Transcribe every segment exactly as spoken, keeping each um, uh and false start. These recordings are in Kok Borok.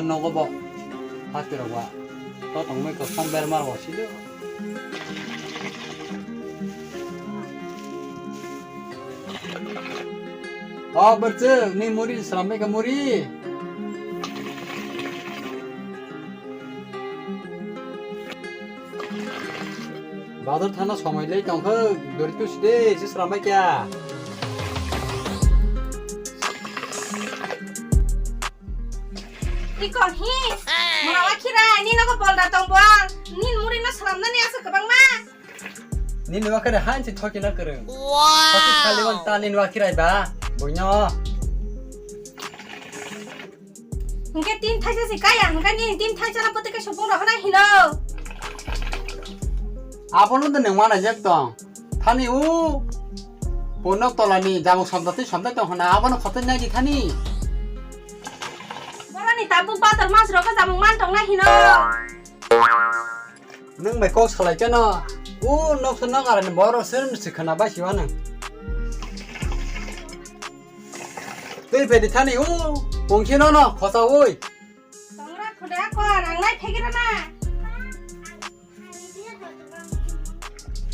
Nogo bo. Hati rogo. To tongmai ko samber mar bo sido. O berche ni muri srambe ka muri. Bazar thana somoi lei tongkha, dori tu side, si sramai kya? Iko hi, mura wa khira, ni nogo bolda tong bol, ni muri no sramna ni asa kwbang ma. Ni ni wa khira han si thoki na kwrwng. Thoki khali wan ta ni ni wa khira ba, boino. Hingke tin thaisa se kaya, hingke ni tin thaisa na pwtwi ke supung rok hwnna hino. Abono de nang mana jek tong. Thani u. Ponok tolani jamung somda twi somda tong hwnna, abono khotoi nai di thani. Boroni tabuk bator mas rok jamung man tong na hino. Nwng bai kok salai keno. U nok se nok arani borok se se khwna bai siwa nwng. Twi phedi thani u pungsi no no khosa ui. Tongra khuda ko rangnai phegira na.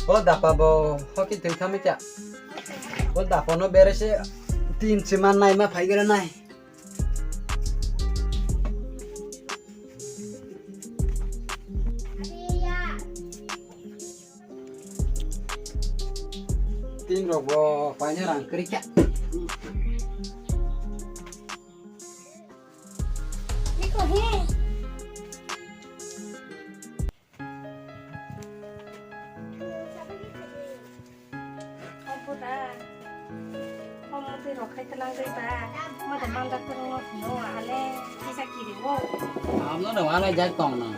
O dapa bo hoki twi thami kya. O dapa no bere se tin se man nai ma phaigira nai. Tin rok bo paina rang kri kya. Iko hi. Obo da. Omo twi rok khai tlang dai ba. Ma da man da tong no no ale kisa kiri wo. Amno no ana jak tong no.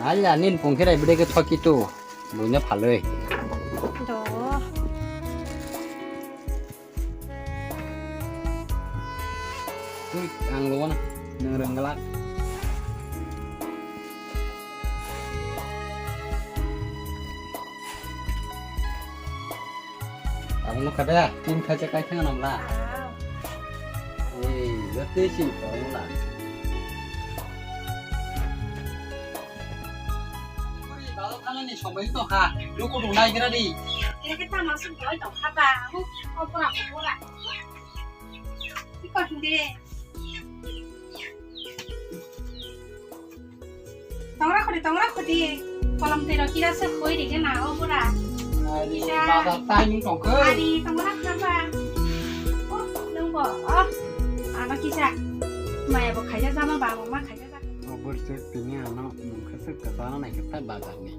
Nai ya nin pung khe rai bide ke thoki tu. Buina phaloi. Do. Tui, ang luwana, nang renggalak. Ang nukha de, tin khacha kai thang namla. Eh, jati si tongla. Bazar thanani somoi tongkha, luku rwnai gira di. Eke tama suk doi tongkha ba, hu, opora, opora. Iko hindi. Tongra khudi, tongra khudi. Kolom twi rok kisa se khoi rige na, opora. Ari, kisa. Bazar timing tongkha. Ari, tongra khaba. Oh, nungbo, oh. Ano kisa. Maya bo khaija jama ba, ma khaija. O borchuk tini ano mungkha swk kwchana naikhe ta bazar ni.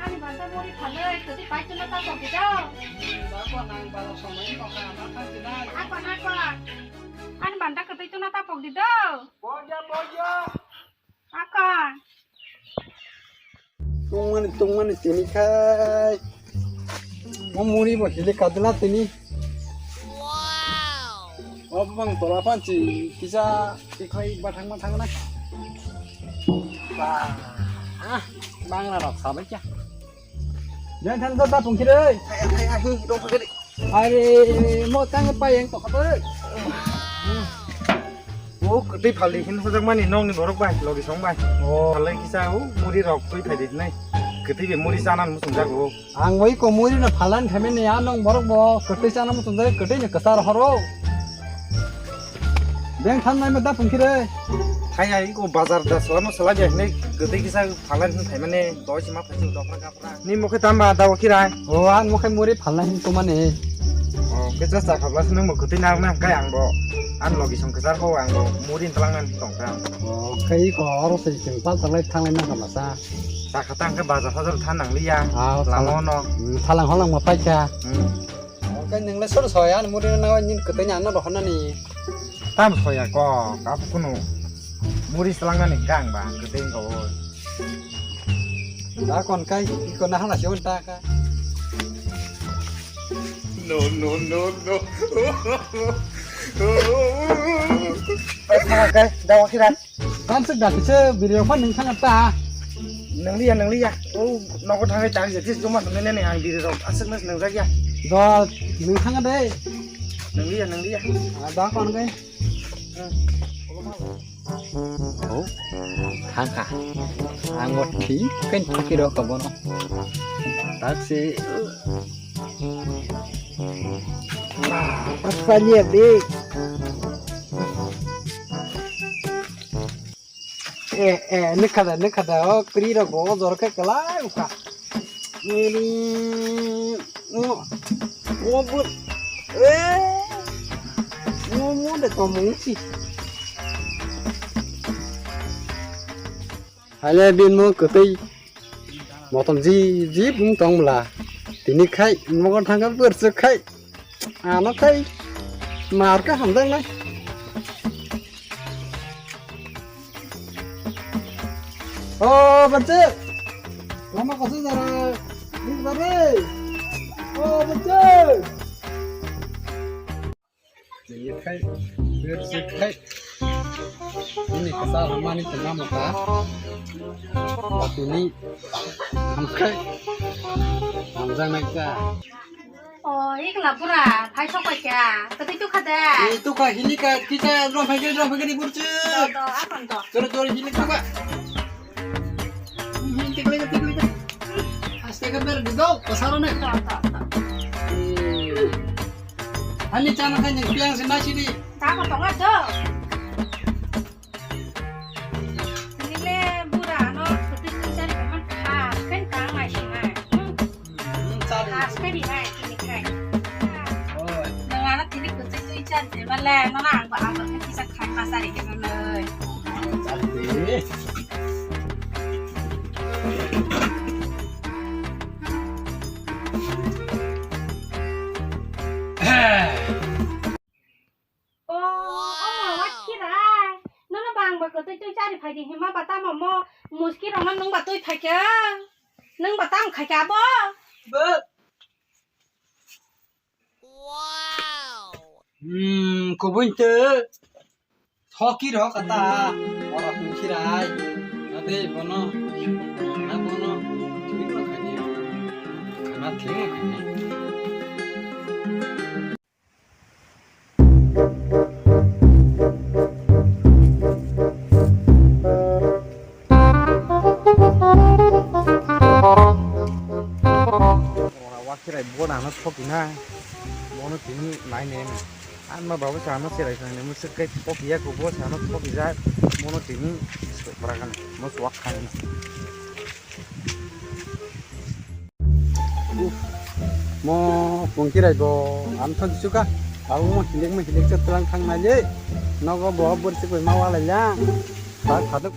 Ani banta muri phaloi, kwtwi paituna ta tongkhe jao. Bako nang bazar somoi tongkha, ma thansi nai. Ako, ako. Ani banta kwtwi tuna ta pokdi do. Boja, boja. Ako. Tongmani, tongmani tini khai. Mo muri bo hili kadula tini. O bang tola panchi kisa ikhai bathang bathang na. Ba, ah, bang na rok sabai kya. Jan than da pungkire. Hai, hai, hai, dong pagari. Are, mo tang pa yang to khabar. O kwtwi phaldi hin hojak mani nokni borok bai, logi song bai. O. Phalai kisa o muri rok twi phaidi nai. Kwtwi be muri chana muchung jago. Ang bai ko muri no phalan thame ne ya nong borok bo kwtwi chana muchung jago, kwtwi ne kwchar horo. Beng than nai ma da pungki re. Thai ai ko bazar da salamo salai ya ne kwtwi kisa phalan hin thai mane doi sima phai dok. Ni mokhe tamba da wakirai. O, an mokhe muri phalna hin tumani. O, khe cha cha khabla se nang bo kwtwi nang nang kai ang bo. An logi song kwchar ko ang bo muri tlang nang tong kha. O, kai ko oro se chwng pal talai thanglai nang kha masa. Cha kha tang khe bazar hajar than nang liya. Ah, lama thalang. No. Hmm, thalang holang ma pai kha. Hmm. O, kai nang le sor soya an muri na nini kwtwi ni ano rohonani. Tam soya ko, kap kunu. Muri tlang nani gang ba kwtwi ko. Da kon kai, iko na hala se unta ka. No, no, no, no. Kai, kai, da wakira. Tam sik da kise video phone ning thang ta. Nang liya, nang liya. O nogo thangwi tak je, tis joma thangwi nani ang biri rok aswk mas nang jak ya. Do, nung thanga de. Nang liya, nang liya. Ah, da kon kai. Oh, thangkha. Ang bo thik kan thiki rok ka bono. Taksi. Apa ni abi? Eh, eh, ini kada, ini kada. Oh, kri rok bo jor khe kelai ukha. Ini, oh, oh, bu, eh, oh, mo de to mungsi. Hale bin mo kwtwi motom ji ji bung tong bla. Tini khai mogon thangka bwrchuk khai. Ano khai mar ka hamdang nai. Oh, bwrchuk. Lama kosa jara. Ni bare. Oh, bwrchuk. Tini khai, bwrchuk khai. Ini kwchal hamani tongma mota. Watini hamkhai. Hamjaknai cha. Oh, ikla pura, phai sok pai kha. Kwtwi tukha de. Ni tukha hini ka, kisa drum phai kha, drum phai kha ni bwrchuk. Do, do, akon do. Jor, jor hini tukha. Hini tikli, tikli. Aste ka ber do, pasaro ne. Do, do, do. Ani chana khai ni piang se nasi di. Tamo tongo do. Nile bura ano putui putui sari kaman khas kan kang mai sinai. Hmm, sari. Khas kan di mai tini khai. Oh. Nang ana tini putui putui sari de male mana ang ba ang ba kisa khai ma sari ke nai. Sari de. O, omo, Wakhirai. Nono bang ba kwtwi twi chari phai di hima ba tamo mo muski rok no nwng ba twi phai khe. Nwng ba tam khai khe abo? Bo. Hmm, kubun te. Thoki rok kata. Ora Wakhirai. Ate bono. Na bono. Thik rok khai di. Khana thik rok khai di. Ora Wakhirai bo nang no thoki na, bono tini nai ne. An ma babu sa no serai sa ne, mo se kai thoki ya ko bo sa no thoki ja, bono tini sopra kan, mo swak khan. Uff, mo Pungkirai bo, ang thok suka, abo mo hilik mo hilik se tlang thang nai le, nogo bo bor se koi ma walai ya, tak thaduk.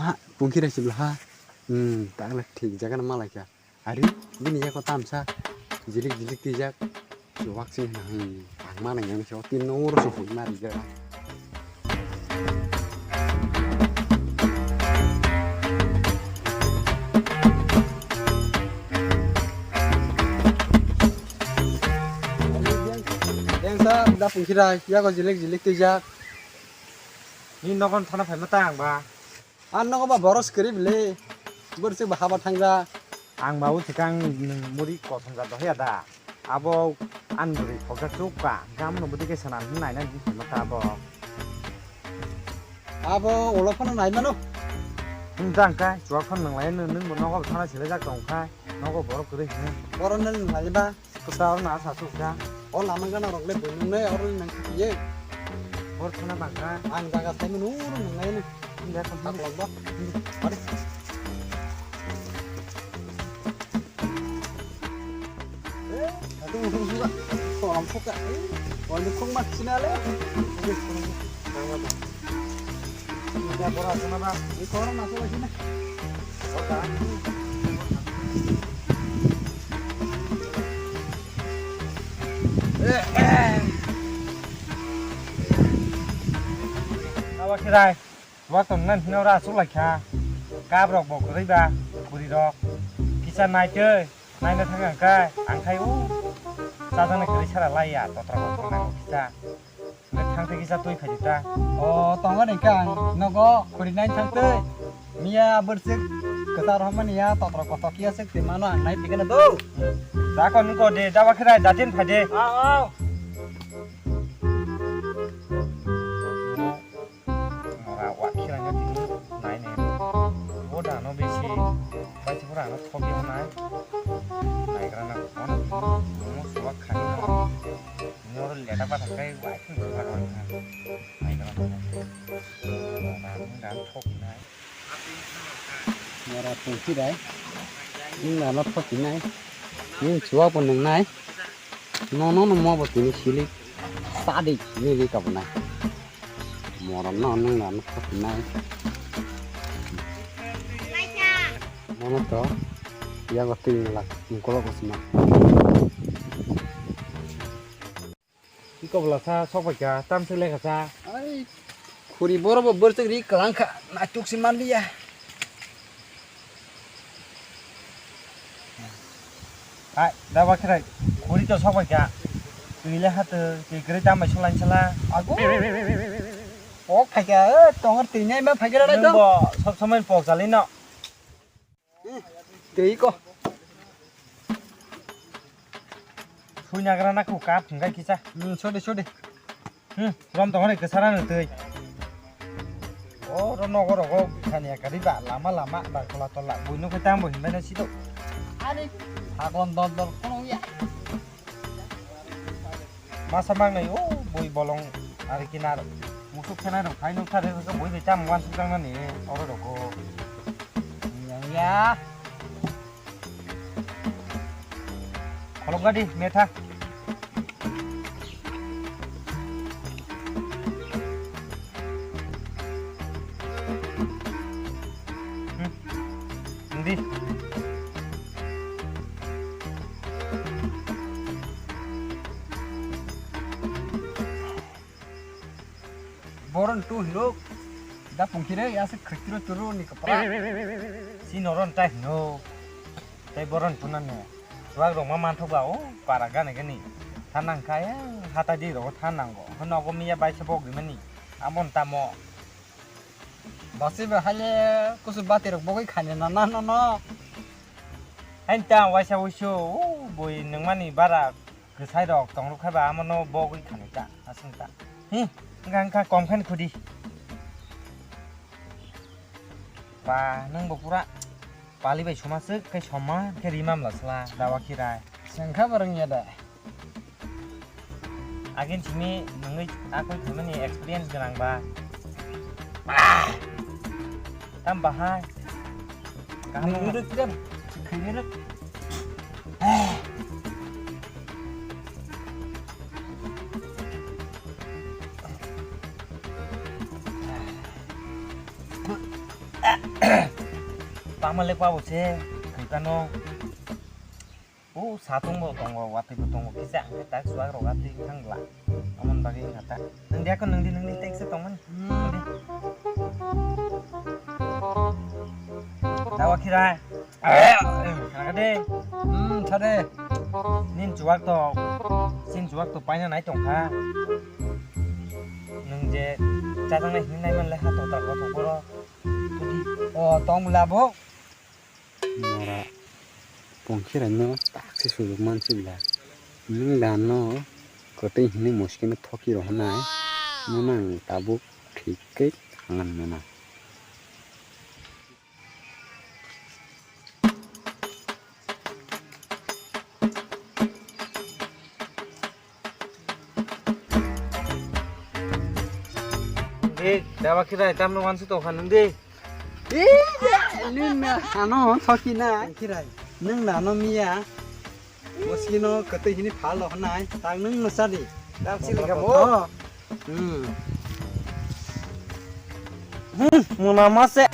Ha, Pungkirai sibla ha, hmm, tak le thik jaga na malai kha. Ari, bini yako tamsa, jilik jilik tijak, chuwak sing na hing, ang mana yang sio tin no ro so hui mari ga. Yang sa da Pungkirai, yako jilik jilik tijak. Ni nogon thana phai ma ta ang ba. Ang nogo ba boros kwrwi bwle. Bwrwi se ba haba thangja. Ang ba uthikang nwng muri kothom ja dohya da. Abo ang bwrwi khokja chukka. Gam no bwdike sana hwn naina hwn khe mata abo. Abo ulo phano nai mano. Hwn jang kha, chuwak phano nwng lai nwng bo nogo thana sile jak tong kha. Nogo borok kwrwi hwn. Borok nwng lai ba. Kwtal na sa suk ja. O lama gana rok le buinung ne oro nang khaye. Bor thana bangkha. Ang jaga sai manu uru nang nai ne. India kom tak lok ba. Are. Eh, atu musuh suka. Kolam suka. Eh, wali kong mat sini ale. Ini koran masuk lagi nih. Abo kirai, bo tong nan hino ra sulai kha. Kap rok bo kwrwi ba, kuri rok. Kisa nai tei, nai na thang ang kai, ang khai u. Sajana kwrwi sara lai ya, totra rok thang nang kisa. Thang thang kisa twi phai ta. O, tongo ni kang, nogo khuri nai thang twi. Miya bwrchik kwchar hwnmani ya, totrok kotok ya sik twi mano ang nai phikeno do. Dakon nungko de, dawa khirai, datin phai de. Aw, aw. Mora wa khirai no tini nai ne. O da no bisi, bai se pura no thobi nai. Nai gra na ko no, no suwa khani no. Noro leta pa thakai wa khini khani. Nai gra na. Mora tongsi rai. Nung nano thokinai. Nung chuwa bo nung nai. No, no, no, mo bo tini sili. Sadi, nili ka bo nai. Mora no, nung nano thokinai. Mono to. Yago tini lak, nung kolo ko sima. Iko bwlasa sok bai kha, tam se lekha sa. Ai, khuri boro bo bwrchwk ri kwlang kha, naituk se man liya. Hai, da ba khirai, khuri to sok bai kha. Twi le ha twi, twi kwrwi tam bai solai sala. Ago. Kok phai kha, eh, tongor twi nai ma phai kha rai to. Nung bo sob somoi pok jali no. Twi ko. Sui nagra na ku kap thung kai kisa. Hmm, sode, sode. Hmm, rom tong hore kesara no twi. O ro nogo rogo khani akari ba lama lama ba kola tola bui no kai tam bo hinbai no sido. Ari sagon dol dol kono ya. Masa mangnai o bui bolong ari kinar musuk khenai rok phai nukthar rok bui bai tam wansuk tangnani oro rok o. Ya, ya. Kholop gadi metha. Hmm. Nungdi. Boron tu hino. Da pungkire ya se khitiro turu ni kapra. Si noron ta hino. Tai boron tu nani. Suak rok ma manthok ba o para gani gani. Thanang kaya hata di rok thanang go. Hono go miya bai se bogwi mani. Amon tamo. Basi ba hale kusu bati rok bogwi khani na na no no. Hain ta waisa wuisu o bui nungmani bara kwsai rok tong rok khai ba amo no bogwi khani ta aswng ta. Hi wngkha wngkha kom khani khudi. Ba nung bo pura pali bai suma swk khai soma khe ri mamla sla dawa khirai. Sengkha ba rwngya da. Agin simi nungwi akoi thumani experience gwnang ba. Tam bahai. Kaham nungwi rwk tida khini rwk. Pama le pabo se khikano. O satung bo tongo, watwi bo tongo, kisa ang khe tak suak rok atwi thang bla. Amon bagwi wngkha ta. Nung dia ko nung di, nung di, tek se tongmani. Hmm. Nung di. Dawa khirai. Khana de. Hmm, thade. Nin chuak to, sin chuak to paina nai tongkha. Nung je chajang nai hinai man le ha to ta ko to koro. O tong bla bo. Mora pongkhe rano tak se sujuk man sibla. Nung dan no kwtwi hinwi muskeno thoki rohonai. Mono ang tabuk thik khe thangan mano. Nungdi, dawa khirai tamno wansi tokha nungdi. Ih, nini ano thoki na. Khirai, nung nano miya. Muskino kwtwi hini phalo hwnai. Tang nung no sadi. Tam sili kamo. Hmm. Hmm, muna mase.